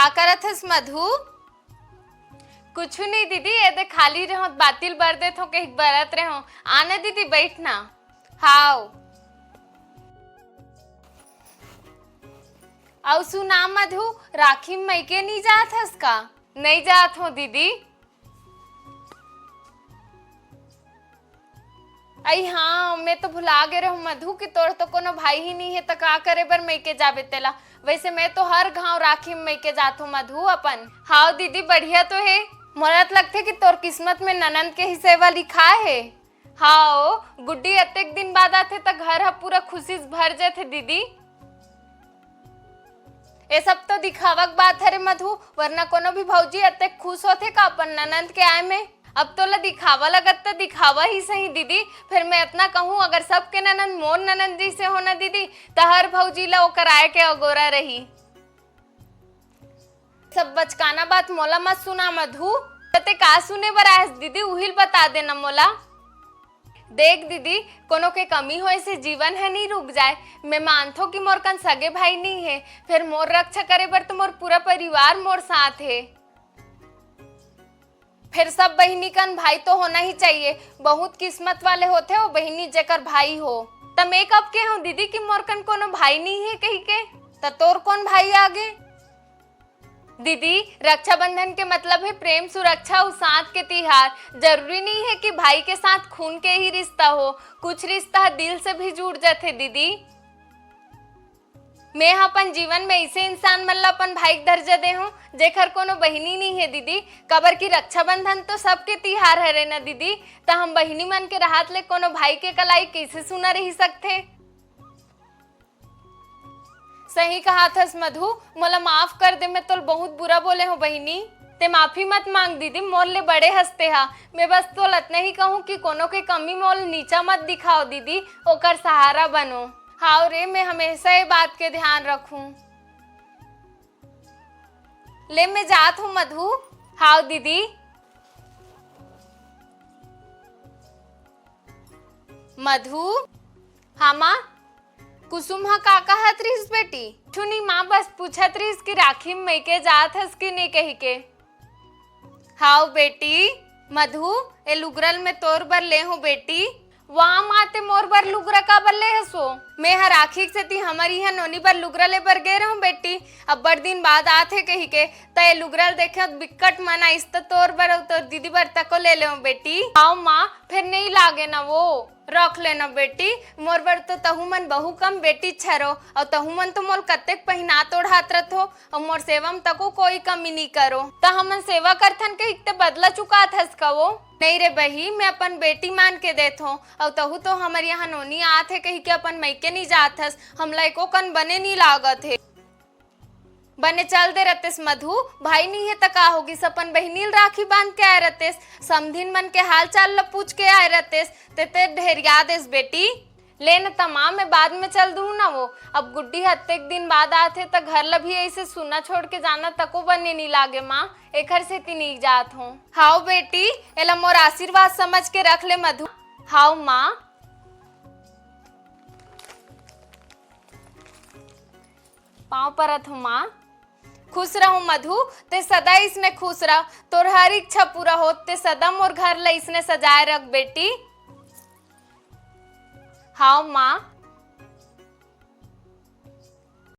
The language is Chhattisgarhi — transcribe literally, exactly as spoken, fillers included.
का करत हस मधु? कुछु नहीं दीदी, ये दे खाली रहो, बातिल बर देत हो, कहीं बरत रहो। आना दीदी, बैठना। हाव। अउ सुना मधु, राखी में मइके नहीं जात हस का? नहीं जात हो दीदी। अई हाँ, मैं तो भुला गे रहूं मधु कि तोर तो कोनो भाई ही नहीं है, त का करे बर मइके जाबे तेला। वैसे मैं तो हर घाव राखी में मइके जाथों मधु अपन। हाव दीदी, बढ़िया तो है। मोला त लगथे कि तोर किस्मत में ननंद के ही सेवा लिखाए है। हाव, गुड्डी अतेक दिन बाद आथे त घर ह पूरा खुशी से भर जाथे दीदी। ए सब तो दिखावा के बात हरे मधु, वरना कोनो भी भौजी अतेक खुश होथे का अपन ननंद के आए में? अब तोला दिखावा लगत त दिखावा ही सही दीदी। फिर मैं अतना कहूँ, अगर सबके ननंद मोर ननंद जैसे हो ना दीदी, त हर भौजी ला ओकर आए के अगोरा रही। सब बचकाना बात मोला मत सुना मधु। त ते का सुने बर आयस दीदी, उहिल बता देना मोला। देख दीदी, कोनो के कमी होए से जीवन ह नहीं रुक जाए। मैं मानथो कि मोर कन सगे भाई नहीं है, फिर मोर रक्षा करे बर तो मोर पूरा परिवार मोर साथ है। फिर सब बहिनी कन भाई तो होना ही चाहिए। बहुत किस्मत वाले होथे वो बहिनी जेकर भाई हो। त मैं कब के हूँ दीदी कि मोर कन कोनो भाई नहीं है कही के? त तोर कौन भाई आगे? दीदी, रक्षाबंधन के मतलब है प्रेम, सुरक्षा अउ साथ के तिहार। जरूरी नहीं है कि भाई के साथ खून के ही रिश्ता हो, कुछ रिश्ता दिल से भी जुड़ जाथे दीदी। मैं ह अपन जीवन में ऐसे इंसान मन ला अपन भाई के दर्जा दे हूँ, जेकर कोनो बहिनी नहीं है दीदी, काबर कि रक्षाबंधन तो सबके तिहार हरे ना दीदी, त हम बहिनी मन के रहत ले कोनो भाई के कलाई कैसे सुना रही सकथे? सही कहाथस मधु, मोला माफ कर दे, मैं तोल बहुत बुरा बोले हूँ बहिनी। ते माफी मत मांग दीदी, मोर ले बड़े हस ते हा। मैं बस तोल अतना ही कहूँ कि कोनो के कमी मोल नीचा मत दिखाओ दीदी, ओकर सहारा बनो। हाव रे, मैं हमेशा ये बात के ध्यान रखूं। ले मैं जात हूँ मधु। हाव दीदी। मधु। हाँ माँ। कुसुम ह का कहत रिहिस बेटी? छुनी माँ बस पूछत रिहिस कि राखी में मइके जात हस कि नहीं कही के। हाव बेटी, मधु, ए लुगरा ल मैं तोर बर ले हूँ बेटी। वाह माँ, ते मोर बर लुगरा काबर ले हसो? मैं ह राखी के सेती हमर इहाँ नोनी बर लुगरा ले बर गे रहूँ बेटी। अब्बड़ दिन बाद आत हे कही के, त ए लुगरा ल देखे बिक्कट मन आइस, त तोर बर अउ तोर दीदी बर तको ले लेहूँ बेटी। हाव माँ, फेर नइ लागे न वो। रख लेना बेटी, मोर बर तो तहू मन बहु कम बेटी छरो, अउ तहू मन तो मोल कतेक पहिनात ओढ़ात रथो, अउ मोर सेवा म तको कोई कमी नी करो। त हमन सेवा करथन कहिके ते बदला चुकात हस का वो? नहीं रे बही, मैं अपन बेटी मान के देथो, अउ तहू तो हमर यहाँ नोनी आत हे कहिके अपन मइके नी जात हस, हमला एको कन बने नी लागत हे। बने चल दे रतेस मधु, भाई नहीं है त का होगिस, अपन बहिनी ल राखी बांध के आए रतेस, समधिन मन के हाल चाल ल पूछ के आए रतेस, ते ते ढेरिया देस बेटी। ले न त माँ, मैं बाद में चल दूँ ना वो। अब गुड्डी ह अतेक दिन बाद आत हे त घर ल भी ऐसे सुना छोड़ के जाना तको बने नी लागे माँ, एखर सेती नी जात हूँ। हाव बेटी, एला मोर आशीर्वाद समझ के रख ले मधु। हाव माँ। पाँव परत हूँ माँ। खुश रहू मधु, ते सदा इसने खुश रह, तोर हर इच्छा पूरा हो, ते सदा मोर घर ला इसने सजाए रख बेटी। हाव माँ।